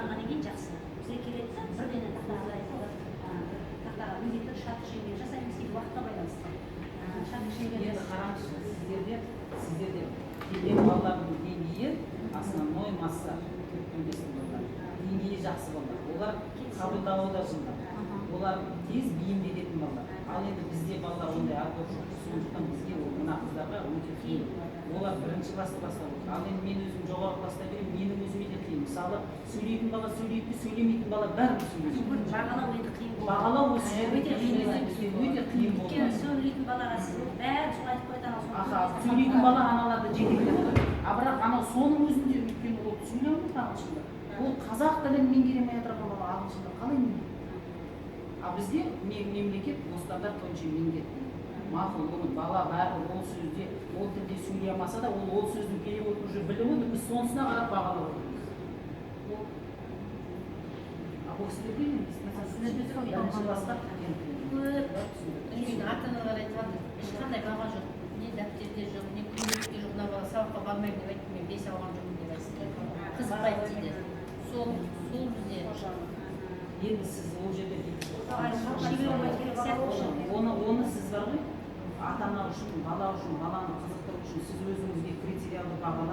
Дайындалғаннан кейін жақсы. Бізге келеді да, бірден тақтаға қарайды. Олар бір тақтаға міндетті түрде шарты шеңбер жасаймыз, кейде уақытқа байланысты. Шарты шеңбер Енді қараңызшы, сіздерде келген балалардың деңгейі, основной масса төрт пен бестің балалары, деңгейі жақсы балалар, олар қабылдауы да жылдам, олар тез бейімделетін балалар. Ал енді бізде балалар ондай отбор жоқ, сондықтан бізге ол мына қыздарға өте қиын. Олар бірінші класста бастап отыр. Ал енді мен өзім жоғарғы класста беремін, менің өзіме де қиын. Мысалы, сөйлейтін бала сөйлейді, сөйлемейтін бала бәрібір сөйлейді. Бағалау енді қиын болды. Бағалау осы жерде Өте келген қиын кезде болады. бізге өте қиын болды. Өйткені сөйлейтін балаға сіз бәрін солай айтып қояды, анау соны. Аха, сөйлейтін бала аналарды жетектеп отыр. А бірақ анау соның өзінде, өйткені ол сөйлей алмайды ағылшында. Ол қазақ тілін меңгере алмай отырған бала ағылшынды қалай меңгереді? А бізге мемлекет ол стандарт бойынша меңгертті. Мақұл, оны бала бәрібір ол сөзде, ол тілде сөйлей алмаса да, ол сөздің переводын уже біліп отыр, біз сонысына қарап бағалап отырмыз. А бұл кісілерде енді Сіздерде сол бірінші классқа кірген. Көп. Өйткені ата аналар айтады, ешқандай баға жоқ, не дәптерде жоқ, не күнделікте жоқ. Мына бала сабаққа бармаймын деп айтты, мен 5 алған жоқпын деп айтты, қызықпайды дейді. Сол бізде. Енді сіз ол жерде Шебер болмай керек сияқты. Оны сіз бар ғой, ата ана үшін, бала үшін, баланы қызықтыру үшін сіз өзіңізге критериалды бағалап